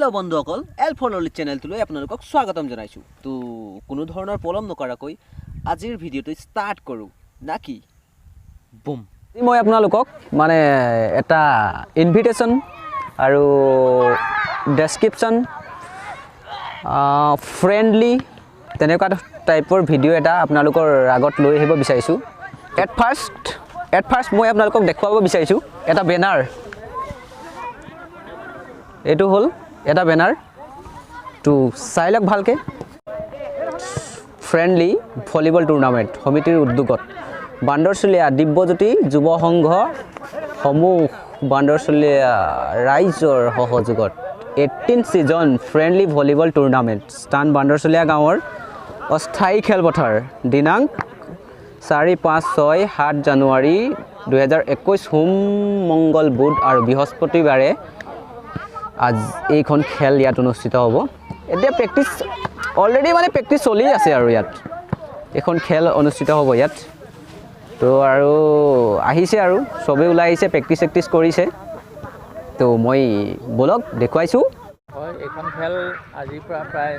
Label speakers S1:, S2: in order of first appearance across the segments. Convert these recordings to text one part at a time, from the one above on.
S1: Hello' বন্ধুসকল, L four knowledge চেনেলটোলৈ আপোনালোকক স্বাগতম জনাইছোঁ। তো কোনো ধৰণৰ পলম নকৰাকৈ আজিৰ ভিডিঅ'টো ষ্টাৰ্ট কৰোঁ না কি? বুম।
S2: মই আপোনালোকক মানে এটা ইনভিটেশ্যন আৰু ডেছক্ৰিপশ্যন ফ্ৰেণ্ডলি তেনেকুৱা টাইপৰ ভিডিঅ' এটা আপোনালোকৰ আগত লৈ আহিব বিচাৰিছোঁ। এট ফাৰ্ষ্ট মই আপোনালোকক দেখুৱাব বিচাৰিছোঁ এটা বেনাৰ। এইটো হ'ল এটা বেনাৰ। তো চাই লওক ভালকৈ। ফ্ৰেণ্ডলি ভলীবল টুৰ্ণামেণ্ট সমিতিৰ উদ্যোগত বান্দৰচলীয়া দিব্যজ্যোতি যুৱ সংঘ সমূহ বান্দৰচলীয়া ৰাইজৰ সহযোগত 18 ছিজন ফ্ৰেণ্ডলি ভলীবল টুৰ্ণামেণ্ট, স্থান বান্দৰচলীয়া গাঁৱৰ অস্থায়ী খেলপথাৰ, দিনাংক 4, 5, 6, 7 জানুৱাৰী 2021, সোম, মংগল, বুধ আৰু বৃহস্পতিবাৰে আজ এইখন খেল ইয়াত অনুষ্ঠিত হ'ব। এতিয়া প্ৰেক্টিচ অলৰেডি মানে প্ৰেক্টিচ চলি আছে আৰু ইয়াত এইখন খেল অনুষ্ঠিত হ'ব ইয়াত। তো আৰু আহিছে আৰু চবেই ওলাই আহিছে, প্ৰেক্টিচ চেক্টিচ কৰিছে। তো মই ব'লক দেখুৱাইছোঁ।
S3: হয়, এইখন খেল আজিৰ পৰা প্ৰায়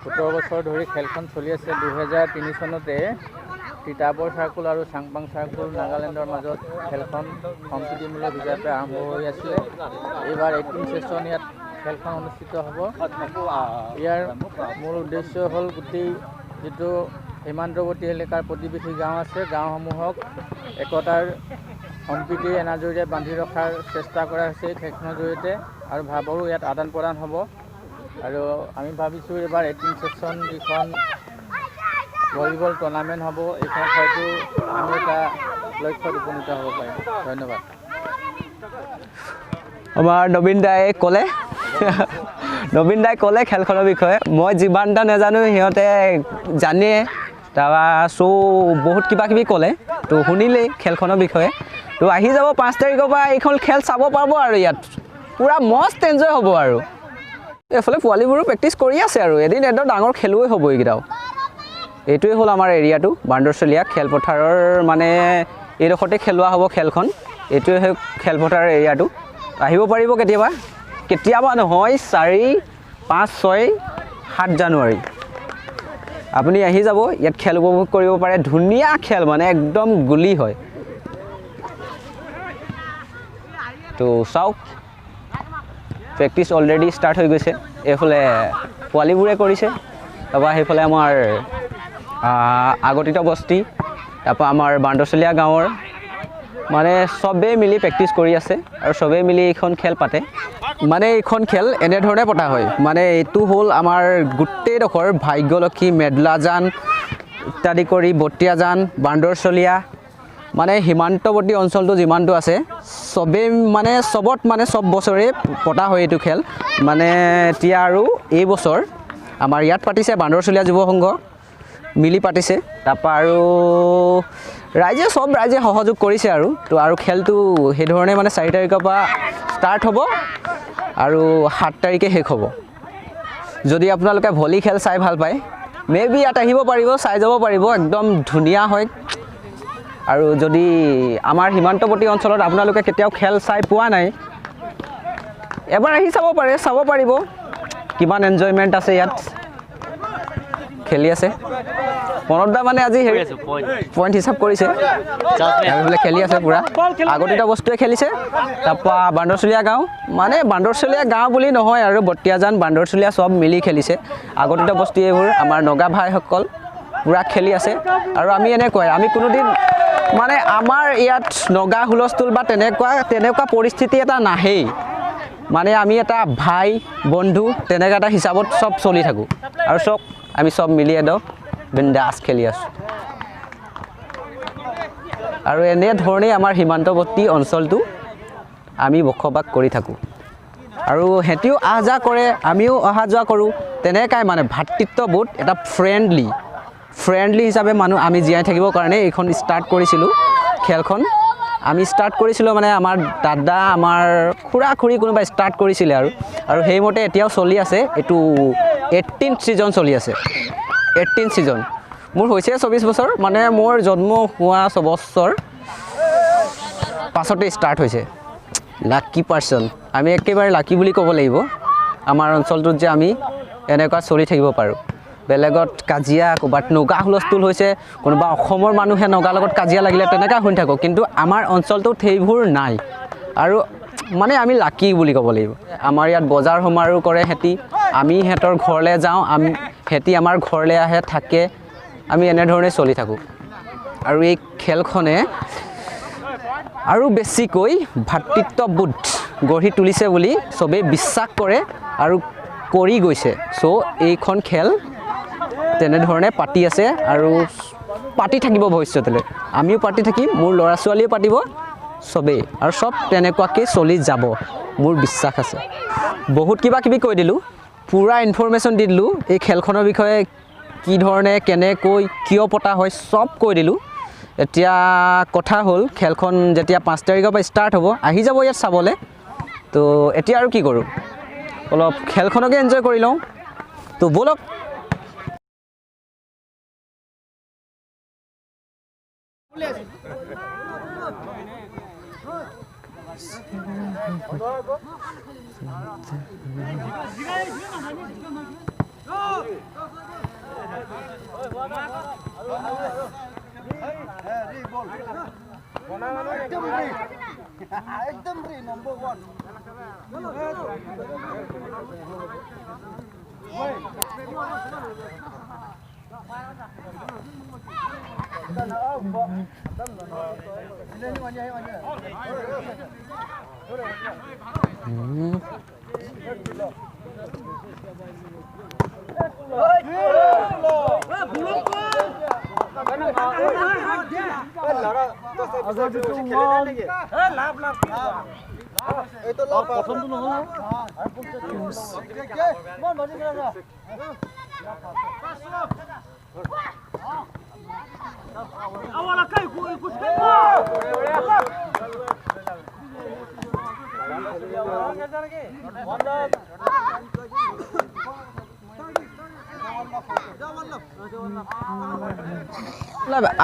S3: 17 বছৰ ধৰি খেলখন চলি আছে। 2003 চনতে তিতাবৰ চাৰ্কল আৰু চাংপাং চাৰ্কল নাগালেণ্ডৰ মাজত খেলখন সম্প্ৰীতিমূলক হিচাপে আৰম্ভ হৈ আছিলে। এইবাৰ 18 ছেশ্যন ইয়াত খেলখন অনুষ্ঠিত হ'ব। ইয়াৰ মূল উদ্দেশ্য হ'ল গোটেই যিটো সীমান্তৱৰ্তী এলেকাৰ প্ৰতিবেশী গাঁও আছে, গাঁওসমূহক একতাৰ সম্প্ৰীতিৰ এনাজৰীৰে বান্ধি ৰখাৰ চেষ্টা কৰা হৈছে এই খেলখনৰ জৰিয়তে আৰু ভাৱৰো ইয়াত আদান প্ৰদান হ'ব। আৰু আমি ভাবিছোঁ এইবাৰ 18 ছেশ্যন যিখন ভলীবল টুৰ্ণামেণ্ট হ'ব, এইখনত হয়তো আমি এটা লক্ষ্যত উপনীত হ'ব পাৰিম। ধন্যবাদ।
S2: আমাৰ নবীন দাই ক'লে খেলখনৰ বিষয়ে। মই যিমানটা নাজানো সিহঁতে জানে। তাৰপৰা চ' বহুত কিবা কিবি ক'লে। তো শুনিলেই খেলখনৰ বিষয়ে। তো আহি যাব 5 তাৰিখৰ পৰা এইখন খেল চাব পাব আৰু ইয়াত পূৰা মস্ত এনজয় হ'ব। আৰু এইফালে পোৱালিবোৰো প্ৰেক্টিচ কৰি আছে আৰু এদিন একদম ডাঙৰ খেলুৱৈ হ'ব এইকেইটাও। এইটোৱে হ'ল আমাৰ এৰিয়াটো, বান্দৰচলীয়া খেলপথাৰৰ, মানে এইডোখৰতে খেলোৱা হ'ব খেলখন। এইটোৱে হ'ল খেলপথাৰৰ এৰিয়াটো। আহিব পাৰিব কেতিয়াবা, কেতিয়াবা নহয়, 4, 5, 6, 7 জানুৱাৰী আপুনি আহি যাব, ইয়াত খেল উপভোগ কৰিব পাৰে। ধুনীয়া খেল, মানে একদম গুলি হয়। তো চাওক, প্ৰেক্টিচ অলৰেডি ষ্টাৰ্ট হৈ গৈছে। এইফালে পোৱালিবোৰে কৰিছে, তাৰপৰা সেইফালে আমাৰ আগতিত বস্তি, তাৰপৰা আমাৰ বান্দৰচলীয়া গাঁৱৰ মানে চবেই মিলি প্ৰেক্টিচ কৰি আছে আৰু চবেই মিলি এইখন খেল পাতে। মানে এইখন খেল এনেধৰণে পতা হয়, মানে এইটো হ'ল আমাৰ গোটেইডোখৰ ভাগ্যলক্ষী, মেডলাজান ইত্যাদি কৰি বটিয়াজান, বান্দৰচলীয়া, মানে সীমান্তৱৰ্তী অঞ্চলটো যিমানটো আছে চবেই মানে চবত মানে চব বছৰেই পতা হয় এইটো খেল। মানে এতিয়া আৰু এই বছৰ আমাৰ ইয়াত পাতিছে, বান্দৰচলীয়া যুৱ সংঘ মিলি পাতিছে। তাৰপৰা আৰু ৰাইজে, চব ৰাইজে সহযোগ কৰিছে। আৰু তো আৰু খেলটো সেইধৰণে মানে 4 তাৰিখৰ পৰা ষ্টাৰ্ট হ'ব আৰু 7 তাৰিখে শেষ হ'ব। যদি আপোনালোকে ভলী খেল চাই ভাল পায়, মে বি ইয়াত আহিব পাৰিব, চাই যাব পাৰিব, একদম ধুনীয়া হয়। আৰু যদি আমাৰ সীমান্তৱৰ্তী অঞ্চলত আপোনালোকে কেতিয়াও খেল চাই পোৱা নাই, এবাৰ আহি চাব পাৰে, চাব পাৰিব কিমান এনজয়মেণ্ট আছে ইয়াত। খেলি আছে প্ৰণৱ দা, মানে আজি হেৰি পইণ্ট হিচাপ কৰিছে। আৰু এইফালে খেলি আছে পূৰা আগতিত বস্তুৱে খেলিছে। তাৰপৰা বান্দৰচলীয়া গাঁও, মানে বান্দৰচলীয়া গাঁও বুলি নহয় আৰু বটিয়াজান, বান্দৰচলীয়া চব মিলি খেলিছে। আগতিত বস্তু এইবোৰ আমাৰ নগা ভাইসকল পূৰা খেলি আছে। আৰু আমি এনেকুৱাই, আমি কোনোদিন মানে আমাৰ ইয়াত নগা হুলস্থুল বা তেনেকুৱা তেনেকুৱা পৰিস্থিতি এটা নাহেই। মানে আমি এটা ভাই বন্ধু তেনেকুৱা এটা হিচাপত চব চলি থাকোঁ। আৰু চব আমি চব মিলি একদম বিন্দাছ খেলি আছোঁ। আৰু এনেধৰণেই আমাৰ সীমান্তৱৰ্তী অঞ্চলটো আমি বসবাস কৰি থাকোঁ। আৰু সিহঁতিও আহ যাহ কৰে, আমিও অহা যোৱা কৰোঁ। তেনেকাই মানে ভাতৃত্ববোধ এটা ফ্ৰেণ্ডলি ফ্ৰেণ্ডলি হিচাপে মানুহ আমি জীয়াই থাকিবৰ কাৰণে এইখন ষ্টাৰ্ট কৰিছিলোঁ। খেলখন আমি ষ্টাৰ্ট কৰিছিলোঁ, মানে আমাৰ দাদা, আমাৰ খুৰা খুৰী কোনোবাই ষ্টাৰ্ট কৰিছিলে আৰু আৰু সেইমতে এতিয়াও চলি আছে। এইটো 18 ছিজন চলি আছে, 18 ছিজন। মোৰ হৈছে 24 বছৰ, মানে মোৰ জন্ম হোৱা 6 বছৰ পাছতে ষ্টাৰ্ট হৈছে। লাকি পাৰ্চন আমি, একেবাৰে লাকি বুলি ক'ব লাগিব। আমাৰ অঞ্চলটোত যে আমি এনেকুৱা চলি থাকিব পাৰোঁ। বেলেগত কাজিয়া, ক'ৰবাত নগা হুলস্থুল হৈছে, কোনোবা অসমৰ মানুহে নগাৰ লগত কাজিয়া লাগিলে তেনেকুৱা শুনি থাকোঁ, কিন্তু আমাৰ অঞ্চলটোত সেইবোৰ নাই। আৰু মানে আমি লাকি বুলি ক'ব লাগিব। আমাৰ ইয়াত বজাৰ সমাৰো কৰে সিহঁতি, আমি সিহঁতৰ ঘৰলৈ যাওঁ, আমি সিহঁতি আমাৰ ঘৰলৈ আহে, থাকে, আমি এনেধৰণে চলি থাকোঁ। আৰু এই খেলখনে আৰু বেছিকৈ ভাতৃত্ববোধ গঢ়ি তুলিছে বুলি চবেই বিশ্বাস কৰে আৰু কৰি গৈছে। চ' এইখন খেল তেনেধৰণে পাতি আছে আৰু পাতি থাকিব ভৱিষ্যতলৈ। আমিও পাতি থাকিম, মোৰ ল'ৰা ছোৱালীও পাতিব, চবেই, আৰু চব তেনেকুৱাকৈ চলি যাব, মোৰ বিশ্বাস আছে। বহুত কিবা কিবি কৈ দিলোঁ, পূৰা ইনফৰ্মেশ্যন দি দিলোঁ এই খেলখনৰ বিষয়ে, কি ধৰণে কেনেকৈ কিয় পতা হয় চব কৈ দিলোঁ। এতিয়া কথা হ'ল খেলখন যেতিয়া 5 তাৰিখৰ পৰা ষ্টাৰ্ট হ'ব, আহি যাব ইয়াত চাবলৈ। তো এতিয়া আৰু কি কৰোঁ, অলপ খেলখনকে এনজয় কৰি লওঁ। তো ব'লক।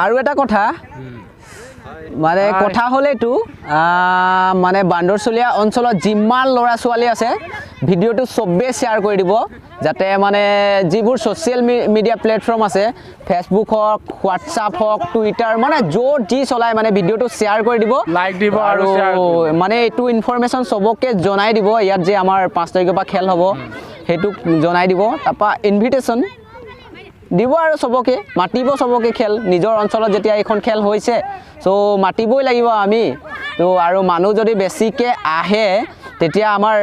S2: আৰু এটা কথা মানে কথা হ'ল এইটো, মানে বান্দৰচলীয়া অঞ্চলত যিমান ল'ৰা ছোৱালী আছে ভিডিঅ'টো চবেই শ্বেয়াৰ কৰি দিব, যাতে মানে যিবোৰ ছ'চিয়েল মিডিয়া প্লেটফৰ্ম আছে, ফেচবুক হওক, হোৱাটছআপ হওক, টুইটাৰ, মানে য'ত যি চলাই মানে ভিডিঅ'টো শ্বেয়াৰ কৰি দিব,
S4: লাইক দিব, আৰু
S2: মানে এইটো ইনফৰ্মেশ্যন চবকে জনাই দিব। ইয়াত যে আমাৰ 5 তাৰিখৰ পৰা খেল হ'ব সেইটোক জনাই দিব, তাৰপৰা ইনভিটেশ্যন দিব আৰু চবকে মাতিব, চবকে খেল নিজৰ অঞ্চলত যেতিয়া এইখন খেল হৈছে চ' মাতিবই লাগিব আমি। তো আৰু মানুহ যদি বেছিকৈ আহে তেতিয়া আমাৰ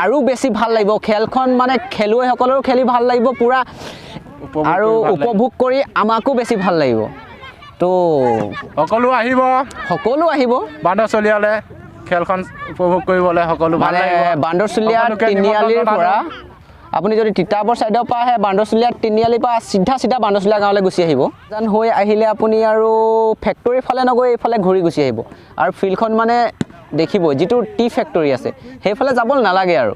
S2: আৰু বেছি ভাল লাগিব খেলখন, মানে খেলুৱৈসকলৰো খেলি ভাল লাগিব পূৰা, আৰু উপভোগ কৰি আমাকো বেছি ভাল লাগিব। তো
S4: সকলো আহিব,
S2: সকলো আহিব
S4: বান্দৰচলীয়ালৈ খেলখন উপভোগ কৰিবলৈ, সকলো
S2: মানে বান্দৰচলীয়া তিনিআলিৰ পৰা আপুনি যদি তিতাবৰ ছাইডৰ পৰা আহে, বান্দৰচলীয়া তিনিআলিৰ পৰা চিধা চিধা বান্দৰচলীয়া গাঁৱলৈ গুচি আহিব। জান হৈ আহিলে আপুনি আৰু ফেক্টৰীৰ ফালে নগৈ এইফালে ঘূৰি গুচি আহিব, আৰু ফিল্ডখন মানে দেখিব যিটো টি ফেক্টৰী আছে সেইফালে যাব নালাগে, আৰু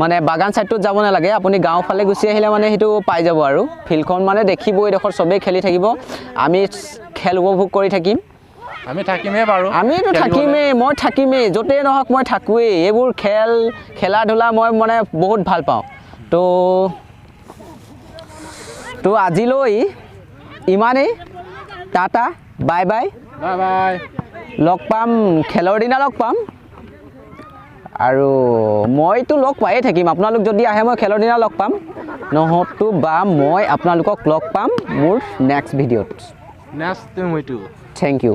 S2: মানে বাগান ছাইডটোত যাব নালাগে, আপুনি গাঁও ফালে গুচি আহিলে মানে সেইটো পাই যাব। আৰু ফিল্ডখন মানে দেখিব, এইডোখৰ চবেই খেলি থাকিব, আমি খেল উপভোগ কৰি থাকিম।
S4: আমি থাকিমেই বাৰু,
S2: আমিতো থাকিমেই, মই থাকিমেই, য'তেই নহওক মই থাকোঁৱেই। এইবোৰ খেল খেলা ধূলা মই মানে বহুত ভাল পাওঁ। তো তো আজিলৈ ইমানেই, tata, bye bye,
S4: bye bye,
S2: লগ পাম খেলৰ দিনা, লগ পাম। আৰু মইতো লগ পায়ে থাকিম, আপোনালোক যদি আহে মই খেলৰ দিনা লগ পাম, নহয়তো বা মই আপোনালোকক লগ পাম মোৰ নেক্সট ভিডিঅ'ত।
S4: Next.
S2: Thank you.